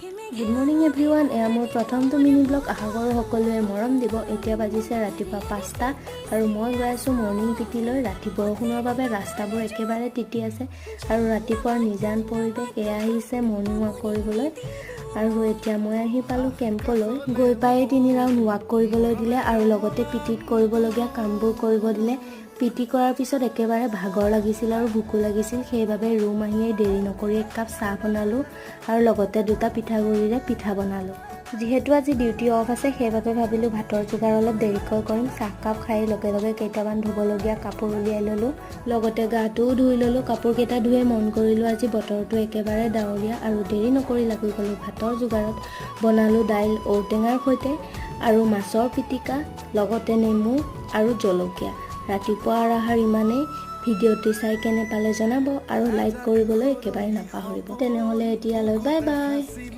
Good morning everyone. এয়া মোৰ প্ৰথমটো মিনি ব্লগ। আশা কৰোঁ সকলোৱে মৰম দিব। এতিয়া বাজিছে ৰাতিপুৱা 5টা আৰু মই গৈ আছোঁ মৰ্ণিং পিটিলৈ। ৰাতি বৰষুণৰ বাবে ৰাস্তাবোৰ একেবাৰে তিতি আছে আৰু ৰাতিপুৱাৰ নিজান পৰিৱেশ। এয়া আহিছে মৰ্ণিং ৱাক কৰিবলৈ আৰু এতিয়া মই আহি পালোঁ কেম্পলৈ। গৈ পায়ে 3 ৰাউণ্ড ৱাক কৰিবলৈ দিলে আৰু লগতে পিটিত কৰিবলগীয়া কামবোৰ কৰিব দিলে। পিটি কৰাৰ পিছত একেবাৰে ভাগৰ লাগিছিল আৰু ভোকো লাগিছিল। সেইবাবে ৰুম আহিয়েই দেৰি নকৰি এক কাপ চাহ বনালোঁ আৰু লগতে দুটা পিঠাগুড়িৰে পিঠা বনালোঁ। যিহেতু আজি ডিউটি অফ আছে, সেইবাবে ভাবিলোঁ ভাতৰ যোগাৰ অলপ দেৰিকৈ কৰিম। চাহকাপ খাই লগে লগে কেইটামান ধুবলগীয়া কাপোৰ উলিয়াই ল'লোঁ, লগতে গাটোও ধুই ল'লোঁ। কাপোৰকেইটা ধুয়ে মন কৰিলোঁ, আজি বতৰটো একেবাৰে ডাৱৰীয়া আৰু দেৰি নকৰি লাগি গ'লোঁ ভাতৰ যোগাৰত। বনালোঁ দাইল ঔটেঙাৰ সৈতে আৰু মাছৰ পিটিকা, লগতে নেমু আৰু জলকীয়া। ৰাতিপুৱাৰ আহাৰ ইমানেই। ভিডিঅ'টি চাই কেনে পালে জনাব আৰু লাইক কৰিবলৈ একেবাৰে নাপাহৰিব। তেনেহ'লে এতিয়ালৈ বাই বাই।